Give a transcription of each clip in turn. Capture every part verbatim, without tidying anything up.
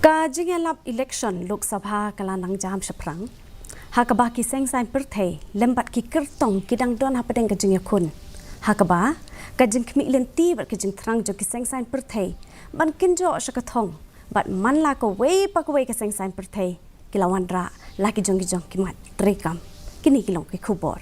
Ka jingïalap election Lok Sabha ka la nang jam shaphrang, ha kaba ki seng saiñ pyrthei lem bad ki kyrtong ki dang don hapdeng ka jingïakhun, ha kaba ka jingkhmih lynti bad ka jingthrang jong ki seng saiñ pyrthei ban kynjoh sha ka thong bad man la kawei pa kawei ka seng saiñ pyrthei ki la wanrah la ki jong ki jong ki mat treikam. Kine ki long ki khubor.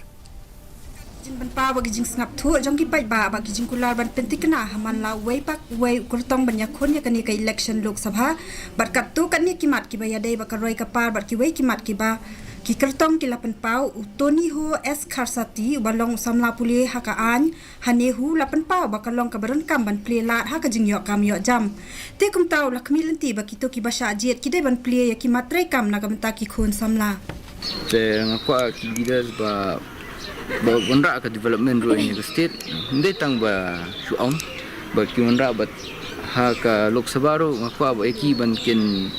Jingpynpaw bad ki jingsngap thuh jong ki paidbah bad ki jingkular ban pynthikna ha man la uwei pa uwei u kyrtong ban ïakhun ïa kane ka election Lok Sabha. Bad katto katne ki mat kiba ïadei bad ka roi ka par bad kiwei ki mat kiba ki kyrtong ki la pynpaw, u Tony Ho S Kharsati uba long u samla pule ha ka aiñ ha NEHU la pynpaw ba ka long kaba donkam ban plie lad ha ka jingïoh kam ïoh jam. Te kumta u la khmih lynti ba kito kiba shah jied ki dei ban plie ïa ki mat treikam na ka bynta ki khun samla. Te nga kwah ki leaders ba, ba wanrah ka development ruh ïa ka state. Ym dei tang ba shu ong ba ki wanrah, bad ha ka Lok Sabha ruh nga kwah ba ïa ki ban kin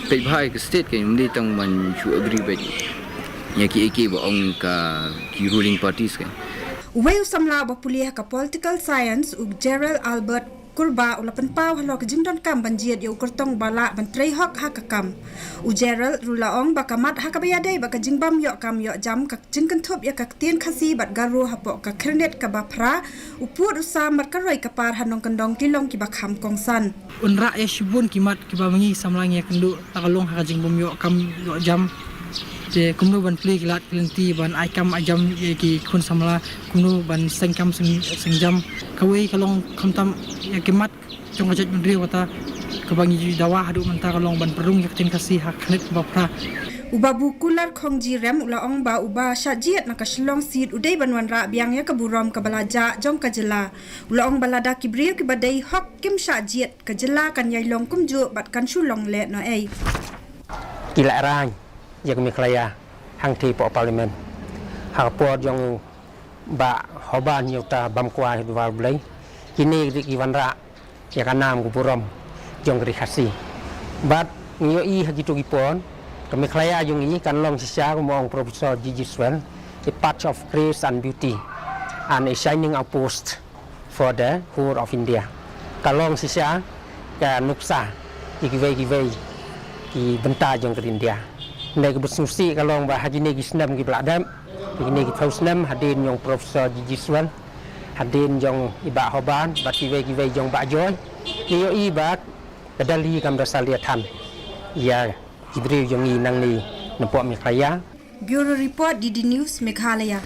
peit bha ïa ka state, ka ym dei tang ban shu agree bad ïa ki, ïa ki ba ong ka ki ruling parties ka. Uwei u samla ba pule ha ka political science, u Gerald Albert Kurba, u la pynpaw halor ka jingdonkam ban jied ïa u kyrtong ba lah ban trei hok ha ka kam. U Gerald ruh la ong ba ka mat ha kaba ïadei bad ka jingbym ïoh kam ïoh jam, ka jingkynthup ïa ka ktien Khasi bad Garo hapoh ka khyrnit kaba phra, u pud u sam bad ka roi ka par ha nongkyndong ki long kiba kham kongsan. Wanrah ïa shibun ki mat kiba ma ngi samla ngi ïakynduh, la ka long ha ka jingbym ïoh kam ïoh jam. Te kumno ban plie ki lad ki lynti ban ai kam ai jam ïa ki khun samla, kumno ban seng kam seng, seng jam. Kawei ka long khamtam ïa ki mat jong ka jaitbynriew kata, kaba ngi ju dawa haduh mynta ka long ban pynrung ïa ka ktien Khasi ha ka khyrnit kaba phra. U Babu Kular Khongji Rem u la ong ba uba shah jied na ka Shillong seat u dei ban wanrah biang ïa ka burom kaba la jah jong ka jylla. U la ong ba lada ki briew kiba dei hok kim shah jied, ka jylla kan ïai long kumjuh bad kan shu long lehnohei. Ki la rang ïa ka Meghalaya hangtei hapoh Parliament ha ka por jong Bah Hoban Iota Bamkwa Hidwar Blei. Kine ki dei ki wanrah ïa ka nam ka burom jong ka ri Khasi. Bad ngi ïohi ha kito ki por ka Meghalaya jong ngi kan long shisha, kumba ong Professor G G Swell, a patch of grace and beauty and a shining outpost for the whole of India. Ka long shisha ka nuksa ïa kiwei kiwei ki bynta jong ka ri India. Hynrei kaba sngewsih ka long ba ha kine ki snem kiba la dep, ha kine ki phew snem hadien jong Professor G G Swell, hadien jong i Bah Hoban bad kiwei kiwei jong Bah Joy, ngi ïohi ba ka Delhi kam da salia than ïa ki briew jong ngi nangne napoh Meghalaya. Bureau Report, D D News, Meghalaya.